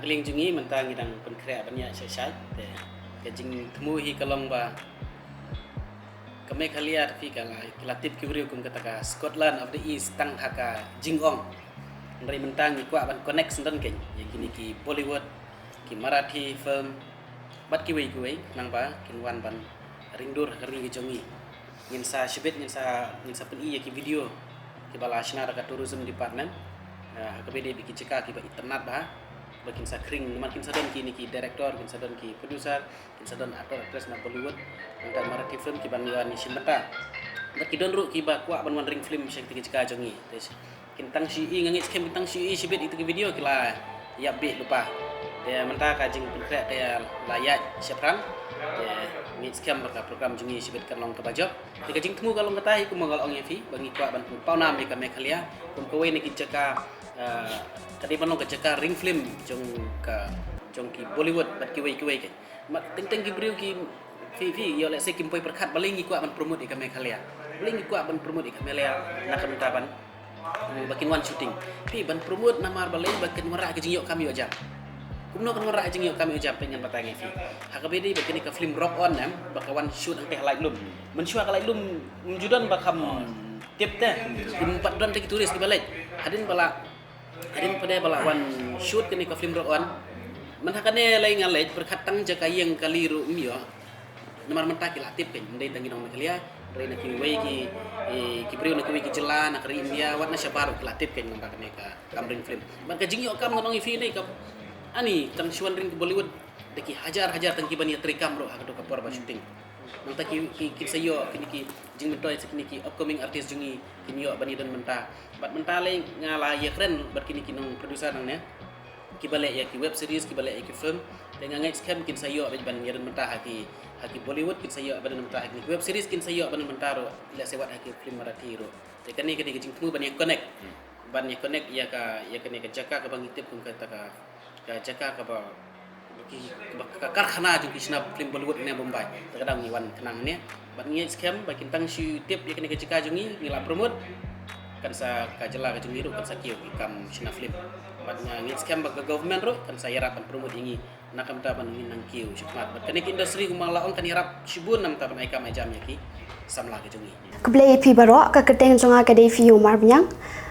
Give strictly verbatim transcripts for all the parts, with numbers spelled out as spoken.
Ka liang jong ngi mynta ngi dang pynkhreh ban ïaid shai shai. Te ka jingthmu hi ka long ba ka Meghalaya, te phi, ka la, ka la tip ki briew kum kata ka Scotland of the East tang ha ka jingong. Hynrei mynta ngi kwah ban connect sngewdon kein ïa kine ki Bollywood, ki Marathi film, bad kiwei kiwei, nangba kin wan ban ring dur ha ka ri ka jong ngi. Ngin sa shibit, ngin sa, ngin sa pyni ïa ki video kiba la shna da ka tourism department, eh, ha kaba ïadei bad ki jaka kiba itynnat bha, ba kin sa khring, namar kin sa don kine ki director, kin sa don ki producer, kin sa don actor actress na Bollywood, nangta Marathi film kiban ïa wan ïashim bynta. Bad ki don ruh kiba kwah ban wan ring film sha kine ki jaka jong ngi. Te kin tang shu ïohi, nga ngeit skhem kin tang shu ïohi shibit ïa kito ki video ki la ïap bih lypa. Te mynta ka jingpynkhreh ka la ïaid shaphrang. Te ngeit skhem ba ka program jong ngi shibit kan long kaba jop. Te ka jingthmu ka long kata hi, kumba nga la ong ïa phi, ba ngi kwah ban pynpaw nam ïa ka Meghalaya kum kawei na ki jaka, eh, ka dei ban long ka jaka ring film jong ka, jong ki Bollywood bad kiwei kiwei kein. Namar teng teng ki briew ki, phi, phi ïoh lehse kim poi pyrkhat balei ngi kwah ban promote ïa ka Meghalaya. Balei ngi kwah ban promote ïa ka Meghalaya na ka bynta ban, hmm, ba kin wan shooting. Phi, ban promote namar balei, ba kin wanrah ka jingïoh kam ïoh jam. Kumno kan wanrah ka jingïoh kam ïoh jam, phi, ngan batai ïa phi. Ha kaba ïadei bad kane ka film Rock On, em, ba ka wan shoot hangtei ha Laitlum. Mynshuwa ka Laitlum ym ju don ba kham tip te. Ym pat don te ki tourist kiba leit. Hadien ba la Hadien pat ba la wan shoot kane ka film Rock On. Mynta kane lei nga leit pyrkhat tang jaka ïeng kali ruh ym ïoh. Namar mynta ki la tip kein, ym dei tang ki nong Meghalaya, hynrei na kiwei ki, eh, ki briew na kiwei ki jylla na ka ri India, wat na shabar ruh ki la tip kein namar kane ka kam ring film. Bad ka jingïoh kam ngan ong ïa phi ne ka, ani tang shu wan ring ka Bollywood da ki hajar hajar tang kiban ïatrei kam ruh ha kato ka por ba shooting. Nangta ki, ki, kin sa ïoh kine ki jingmyntoi sa kine ki upcoming artist jong ngi kin ïoh ban ïadon bynta. Bad mynta lei nga la ïakren bad kine ki nong producer nangne kiba leh ïa ki web series, kiba leh ïa ki film. Te nga ngeit skhem kin sa ïoh ban ïadon bynta ha ki, ha ki Bollywood, kin sa ïoh ban ïadon bynta ha ki web series, kin sa ïoh ban ïadon bynta ruh, lehse wat ha ki film Marathi ruh. Te kane ka dei ka jingthmu ban ïa connect. Ban ïa connect ïa ka, ïa kane ka jaka kaba ngi tip kum kata ka, ka jaka kaba ki, kaba ka karkhana jong ki shna film Bollywood ne Bombay. Te ka dang ngi wan khnang ne. Bad ngi ngeit skhem ba kin tang shu tip ïa kane ka jaka jong ngi, ngi la promote, kan sa ka jylla ka jong ngi ruh kan sa kiew ki kam shna film. Bad nga ngeit skhem ba ka government ruh kan sa ïarap ban promote ïa ngi na ka bynta ban ngin nang kiew shakhmat. Bad kane ka industry kumba la ong kan ïarap shibun na ka bynta ban ai kam ai jam ïa ki samla ka jong ngi. Khublei ïa phi baroh, ka kyrteng jong nga ka dei Fiona Marbaniang.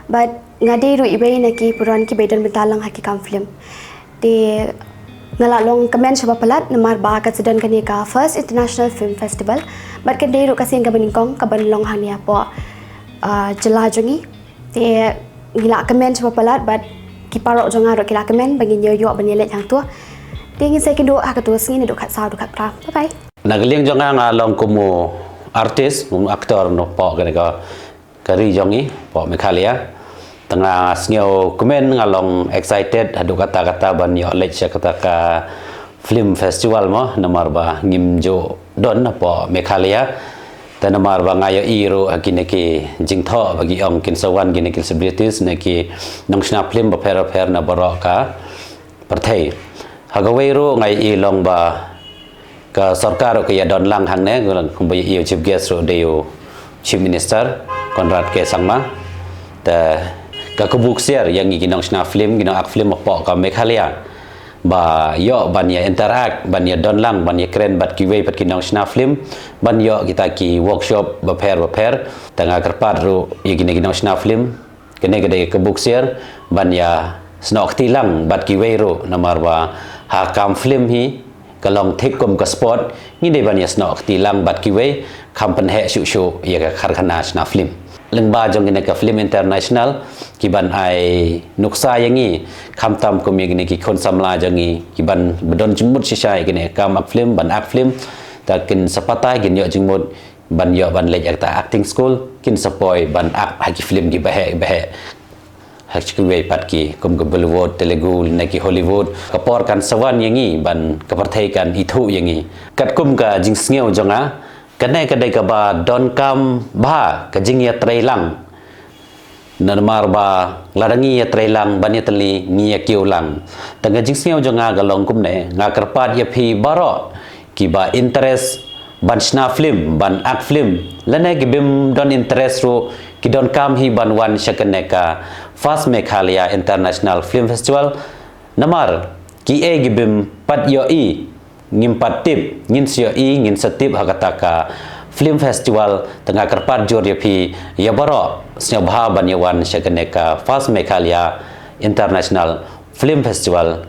Bad nga dei ruh iwei na ki para ki ba ïadon bynta lang ha ki kam film. Te nga la long kmen shibun palat namar ba ka sdang kane ka First International Film Festival. Bad ka dei ruh ka sien kaba nyngkong kaban long hangne hapoh, ah, jylla jong ngi. Te ngi la kmen shibun palat bad ki paralok jong nga ruh ki la kmen ba ngin ïoh ïoh ban ïaleit hangto. Te ngin sa ïakynduh ha kato ka sngi naduh khatsaw haduh khatphra. Bye bye. Na ka liang jong nga nga long kum u artist, kum u actor napoh kane ka, ka ri jong ngi, poh Meghalaya. Te nga sngew kmen, nga long excited haduh katta katta ban ïoh leit sha kata ka film festival mo, namar ba ngim ju don hapoh Meghalaya. Te namar ba nga ïohi ruh ha kine ki jingthoh ba ki ong kin sa wan kine ki celebrities ne ki nongshna film bapher bapher na baroh ka pyrthei. Ha kawei ruh nga ïohi long ba ka sorkar ruh ka ïadon lang hangne, kumba ïohi u chief guest ruh dei u Chief Minister Conrad K Sangma. Te ka kaba ksiar ïa ngi ki nongshna film, ki nong-act film hapoh ka Meghalaya, ba ïoh ban ïa interact, ban ïadon lang, ban ïakren bad kiwei pat ki nongshna film, ban ïoh kita ki workshop bapher bapher. Te nga kyrpad ruh ïa kine ki nongshna film, kane ka dei ka kaba ksiar ban ïasnoh kti lang bad kiwei ruh, namar ba ha kam film hi ka long thik kum ka sport, ngi dei ban ïasnoh kti lang bad kiwei, kham pynheh shuh shuh ïa ka karkhana shna film. Lyngba jong kine ka film international kiban ai nuksa ïa ngi, khamtam kum ïa kine ki khun samla jong ngi kiban ba don jingmut shisha ïa kine kam act film, ban act film, te kin sa batai, kin ïoh jingmut ban ïoh ban leit ïa kata acting school, kin sa poi ban act ha ki film kiba heh ba heh. Ha kiwei pat ki kum ka Bollywood, Telugu ne ki Hollywood. Ka por kan sa wan ïa ngi, ban ka pyrthei kan ithuh ïa ngi. Katkum ka jingsngew jong nga, kane ka dei kaba donkam bha ka jingïatreilang. Namar ba lada ngi ïatreilang ban ïatylli, ngi ïakiew lang. Te ka jingsngew jong nga ka long kumne, nga kyrpad ïa phi baroh kiba interest ban shna film, ban act film, lane kibym don interest ruh, ki donkam hi ban wan sha kane ka First Meghalaya International Film Festival. Namar Ki ei ki bym pat ïohi, ngim pat tip, ngin sa ïohi, ngin sa tip ha kata ka film festival. Te nga kyrpad jur ïa phi ïa baroh, sngewbha ban ïa wan sha kane ka First Meghalaya International Film Festival